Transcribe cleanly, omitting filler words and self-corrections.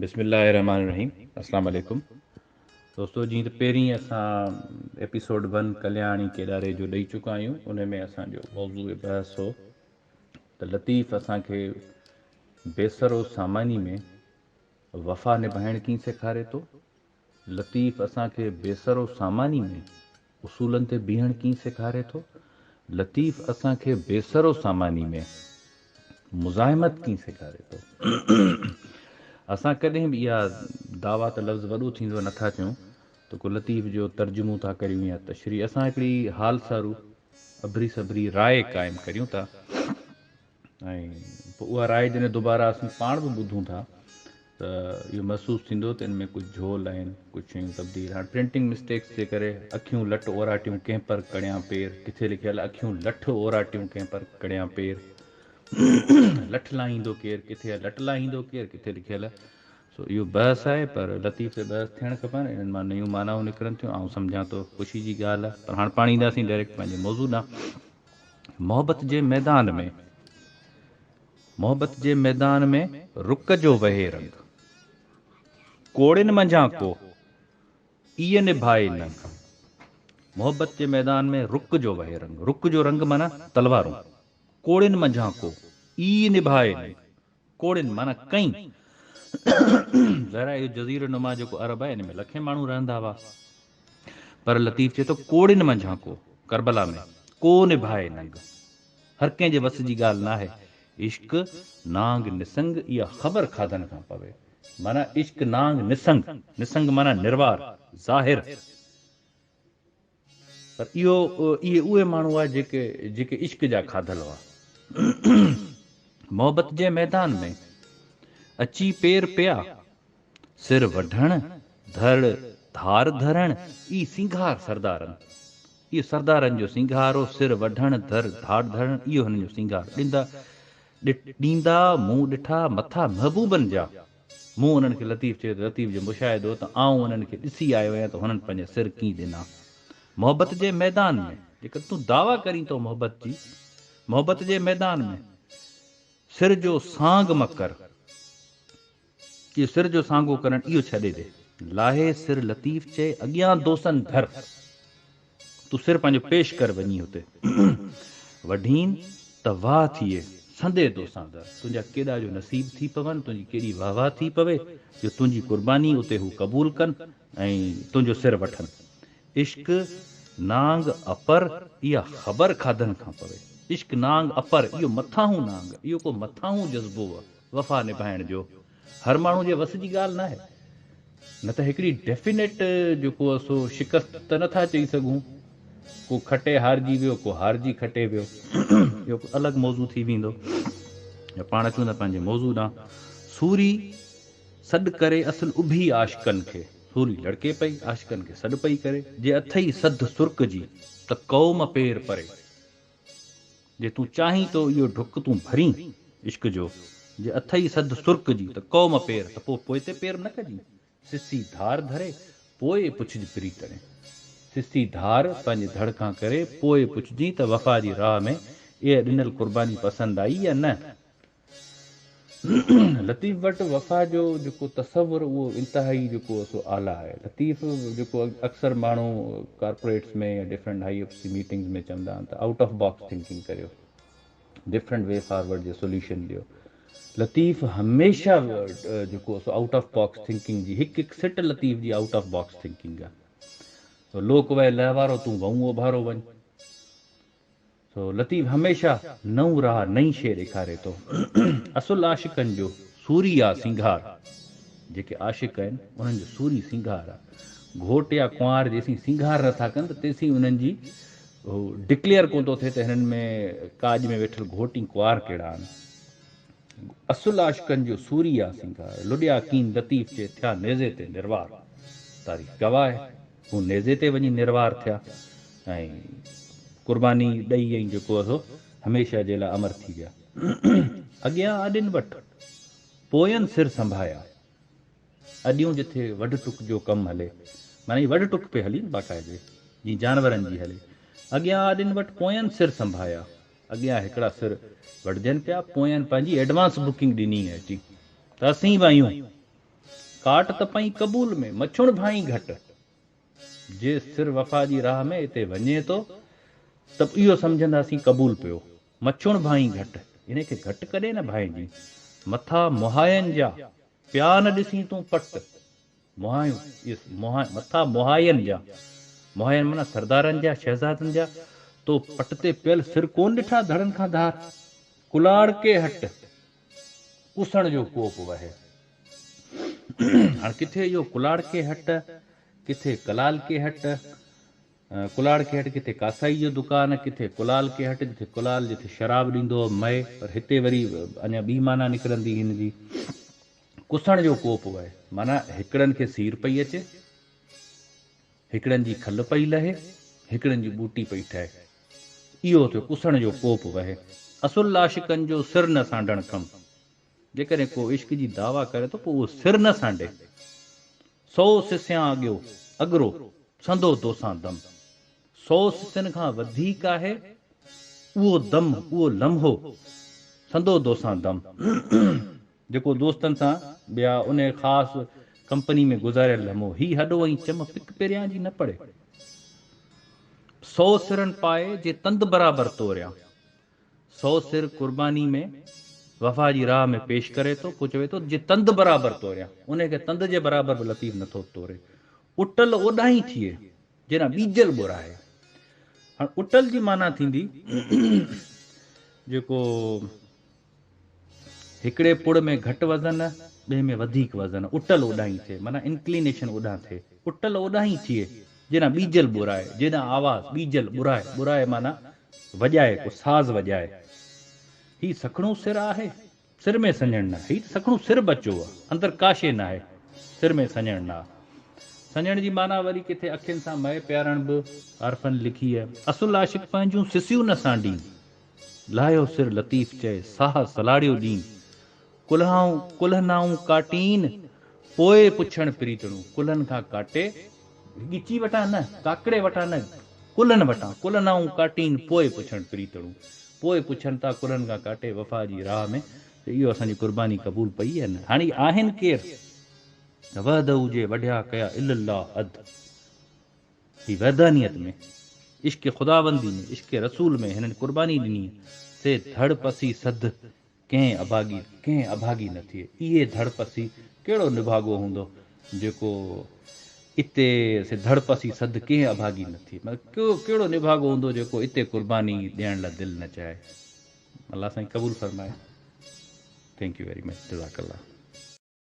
بسم الله الرحمن الرحيم السلام عليڪم دوستو جيئن ته پهرين اسان ايپيسوڊ ون ڪلياڻي ڪيڏاري جو ڏئي چڪا آهيون ان ۾ اسان جو موضوع بحث هو ته لطيف اسان کي بيسرو ساماني ۾ وفا نڀائڻ ڪيئن سيکاري ٿو لطيف اسان کي بي سرو ساماني ۾ اصولن تي بيهڻ ڪيئن سيکاري ٿو؟ لطيف اسان کي بي سرو ساماني ۾ مزاحمت ڪيئن سيکاري ٿو؟ اسان ڪڏهن به اها دعويٰ ته لفظ وڏو ٿيندو نه ٿا چئون ته ڪو لطيف جو ترجمو ٿا ڪريون يا تشريح اسان هڪڙي حال سارو اڀري سڀري راء قائم ڪريون ٿا. ۽ پوء اها راء جڏهن دوباره اسين پاڻ به ٻڌون ٿا ته اهو محسوس ٿيندو ته ان ۾ ڪجهه جهول آهن، ڪجهه شيون تبديل. هاڻ پرنٽنگ مسٽيڪس جي ڪري اکيون لٽ اوراٽيون ڪنهن پر ڪڙيان پير ڪٿي لکيل اکيون لٺ اوراٽيون ڪنهن پر ڪڙيان پير لٺ لاهيندو ڪير ڪٿي لٽ لاهيندو ڪير ڪٿي لکيل سو اهو بحث آهي پر لطيف تي بحث ٿيڻ کپن انهن مان نيون معنائون نڪرن ٿيون آئون سمجهان ٿو خوشي جي ڳالهه آهي پر هاڻ پاڻ اينداسين ڊائريڪٽ پنهنجي موضوع ڏانهن. محبت جي ميدان ۾. محبت جي ميدان ۾ رڪ جو وهي رنگ. ڪوڙين منجهان ڪو ايء نڀائي ننگ. محبت جي ميدان ۾ رڪ جو وهي رنگ. رڪ جو رنگ معنيٰ تلوارون. ڪوڙين منجهان ڪو ايء نڀائي ننگ. ڪوڙين معنيٰ ڪئين. ظاهر آهي اهو جزيره نما جيڪو عرب آهي ان ۾ لکين ماڻهو رهندا هئا. پر لطيف چئي ٿو ڪوڙين منجهان ڪو، ڪربلا ۾، ڪو نڀائي ننگ. هر ڪنهن جي وس جي ڳالهه ناهي. عشق نانگ نسنگ اها خبر کاڌن کان پوي. معنيٰ عشق نانگ نسنگ، نسنگ معنيٰ نروار، ظاهر. پر اهو اهي اهي ماڻهو هئا جيڪي جيڪي عشق جا کاڌل هئا. محبت جي ميدان ۾ اچي پير پيا، سر وڍڻ، ڌڙ ڌار ڌرڻ، اي سينگار سردارن. اهو سردارن جو سينگار هو، سر وڍڻ، ڌڙ ڌار ڌرڻ، اهو هنن جو سينگار. ڏيندا ڏيندا مون ڏٺا مٿا محبوبن جا. مون انهن کي لطيف چيو ته لطيف جو مشاهدو ته آئون انهن کي ڏسي آيو آهيان ته هنن پنهنجا سر ڪيئن ڏنا. محبت جي ميدان ۾، جيڪڏهن تون دعويٰ ڪرين ٿو محبت جي، محبت جي ميدان ۾، سر جو سانگ م ڪر. اهو سر جو سانگو ڪرڻ اهو ڇڏي ڏي. لاهي سر لطيف چئي اڳيان دوسن ڌر. تون سر پنهنجو پيش ڪر وڃي هتي وڍين ته واهه ٿئي سندي دوسان در تنهنجا ڪيڏا جو نصيب ٿي پون تنهنجي ڪيڏي واهه واهه ٿي پوي جو تنهنجي قرباني اتي هو قبول ڪن ۽ تنهنجو سر وٺن عشق نانگ اپر اها خبر کاڌن کان پوي عشق نانگ اپر اهو مٿاهون نانگ اهو ڪو مٿاهون جذبو وفا نڀائڻ جو هر ماڻهو جي وس جي ڳالهه ناهي. نه ته هڪڙي ڊيفينيٽ جيڪو آهي سو شڪست ته نه ٿا چئي سگهون. ڪو کٽي هارجي ويو، ڪو هارجي کٽي ويو. اهو هڪ الڳ موضوع ٿي ويندو. پاڻ اچون ٿا پنهنجي موضوع ڏانهن. سوري سڏ ڪري اصل اڀي عاشقن کي. سوري لڙڪي پئي، عاشقن کي سڏ پئي ڪري. جي اٿئي سڌ سرڪ جي، ته قوم پير پري. جي تون چاهين ٿو اهو ڍڪ تون ڀرين عشق جو، جي اٿئي سڌ سرڪ جي ته قوم پير ته پوء پوئتي پير نه ڪجين، سسي ڌار ڌري پوء پڇج پريتڙين. سسي ڌار پنهنجي ڌڙ کان ڪري پوء پڇجين ته وفا جي راهه ۾ اها ڏنل قرباني پسند آئي يا نه؟ لطيف وٽ وفا جو جيڪو تصور اهو انتهائي جيڪو سو اعليٰ آهي. لطيف جيڪو اڪثر ماڻهو ڪارپوريٽس ۾ يا ڊفرنٽ هائي اپس جي ميٽنگز ۾ چوندا آهن ته آئوٽ آف باڪس ٿنڪنگ ڪريو، ڊفرنٽ وي فارورڊ جي سوليوشن ڏيو. لطيف هميشه جيڪو سو آئوٽ آف باڪس ٿنڪنگ جي هڪ هڪ سٽ لطيف جي آئوٽ آف باڪس ٿنڪنگ آهي. لوڪ وهي لهوارو تون وئون اوڀارو وڃ. سو لطيف هميشه نئون راهه نئين شيء ڏيکاري ٿو. اصل عاشقن جو سوري آ سينگار. جيڪي عاشق آهن انهن جو سوري سينگار آ. گهوٽ يا ڪنوار جيسين سينگار نه ٿا ڪن ته تيسين انهن جي هو ڊڪليئر ڪونه ٿو ٿئي ته هنن ۾ ڪاڄ ۾ ويٺل گهوٽ ۽ ڪنوار ڪهڙا آهن. اصل عاشقن جو سوري آ سينگار. لڏيا ڪين لطيف چي ٿيا نيزي تي نروار. تاريخ گواهه آهي. هو نيزي تي وڃي نروار ٿيا ۽ قرباني ڏئي ۽ جيڪو سو هميشه جي لاء امر ٿي ويا. اڳيان اڏين وٽ، پوين سر سنڀايا. اڏيون جٿي وڍ ٽڪ جو ڪم هلي، معنيٰ هي وڍ ٽڪ پئي هلي نه باقاعدي، جيئن جانورن جي هلي. اڳيان اڏين وٽ، پوين سر سنڀايا. اڳيان هڪڙا سر وڍجن پيا، پوين پنهنجي ايڊوانس بڪنگ ڏني اچي ته اسين به آهيون. ڪاٽ ته پئين قبول ۾، مڇڻ ڀانئين گهٽ. جي سر وفا جي راهه ۾ اتي وڃي ٿو ته به اهو سمجهنداسين قبول پيو. مڇڻ ڀانئين گهٽ، انهي کي گهٽ ڪڏهن نه ڀانئجين. مٿا مهاين جا، پيا نه ڏسين تون پٽ. مهايون، اهي مٿا مهاين جا، مهاين معنيٰ سردارن جا، شهزادن جا، تو پٽ تي پيل سر ڪونه ڏٺا ڌڙن کان ڌار. ڪلاڙڪي هٽ، ڪسڻ جو ڪوپ وهي. هاڻ ڪٿي اهو ڪلاڙڪي هٽ، ڪٿي ڪلالڪي هٽ، ڪلاڙڪي هٽ ڪٿي ڪاسائي جو دڪان، ڪٿي ڪلالڪي هٽ جٿي ڪلال جٿي شراب ڏيندو هو مئي، پر هتي وري اڃا ٻي معنيٰ نڪرندي هن جي. ڪسڻ جو ڪوپ وهي معنيٰ هڪڙن کي سير پئي اچي، هڪڙن جي کل پئي لهي، هڪڙن جي ٻوٽي پئي ٺهي. اهو ٿيو ڪسڻ جو ڪوپ وهي. اصل عاشقن جو سر نه سانڍڻ ڪم. جيڪڏهن ڪو عشق جي دعويٰ ڪري ٿو پوء اهو سر نه سانڍي. سو سسيان اڳيو اڳرو، سندو دوسان دم. سو سسين کان وڌيڪ آهي اهو دم، اهو لمحو، سندو دوسان دم. جيڪو دوستن سان يا انهيء خاص ڪمپني ۾ گذاريل لمحو. هي هڏو ۽ چم پڪ پريان جي نه پڙي. سو سرن پائي جي تند برابر توريان. سو سر قرباني ۾ وفا جي راهه ۾ پيش ڪري ٿو، پوء چوي ٿو جي تند برابر توريان، انهيء کي تند جي برابر به لطيف نٿو توري. اٽل اوڏانهين ٿئي، جيڏانهن ٻيجل ٻوراهي. هاڻ اٽل جي معنيٰ ٿيندي جيڪو هڪڙي پڙ ۾ گهٽ وزن، ٻئي ۾ وڌيڪ وزن، اٽل اوڏانهين ٿئي، معنيٰ انڪلينيشن اوڏانهن ٿئي. اٽل اوڏانهين ٿئي، جيڏانهن ٻيجل ٻورائي، جيڏانهن آواز، ٻيجل، ٻورائي، ٻورائي معنيٰ وڄائي، ڪو ساز وڄائي. هي سکڻو سر آهي، سر ۾ سڃڻ نه. هي ته سکڻو سر بچو آ، اندر ڪا شيء ناهي، سر ۾ سڃڻ نه آ. سڃڻ جي معنيٰ وري ڪٿي اکين سان مئي پيارڻ به عارفن لکي آهي. اصل عاشق پنهنجون سسيون نه سانڍين. لاهيو سر لطيف چئي، ساهه سلاڙيو ڏين. ڪلهائون ڪلهنائون ڪاٽين، پوء پڇڻ پريتڻو. ڪلهن کان ڪاٽي، ڳچي وٽان نه، ڪاڪڙي وٽان نه، ڪلهن وٽان، ڪلهنائون ڪاٽين، پوء پڇڻ پريتڻو. پوء پڇن ٿا ڪلهن کان ڪاٽي وفا جي راهه ۾ ته اهو اسان جي قرباني قبول پئي يا نه. هاڻي آهن ڪير؟ وحده جي وڍيا ڪيا الا الله اڌ. هي وحدانيت ۾، عشق خداوندي ۾، عشق رسول ۾ هنن قرباني ڏني، سي ڌڙ پسي سڌ ڪنهن اڀاڳي ڪنهن اڀاڳي نه ٿئي. اهي ڌڙ پسي ڪهڙو نڀاڳو هوندو جيڪو اتي سي ڌڙ پسي سڌ ڪنهن اڀاڳي نه ٿئي. مطلب ڪهڙو نڀاڳو هوندو جيڪو اتي قرباني ڏيڻ لاء دل نه چاهي. الله سائين قبول فرمائي. Thank you very much جزاڪ الله.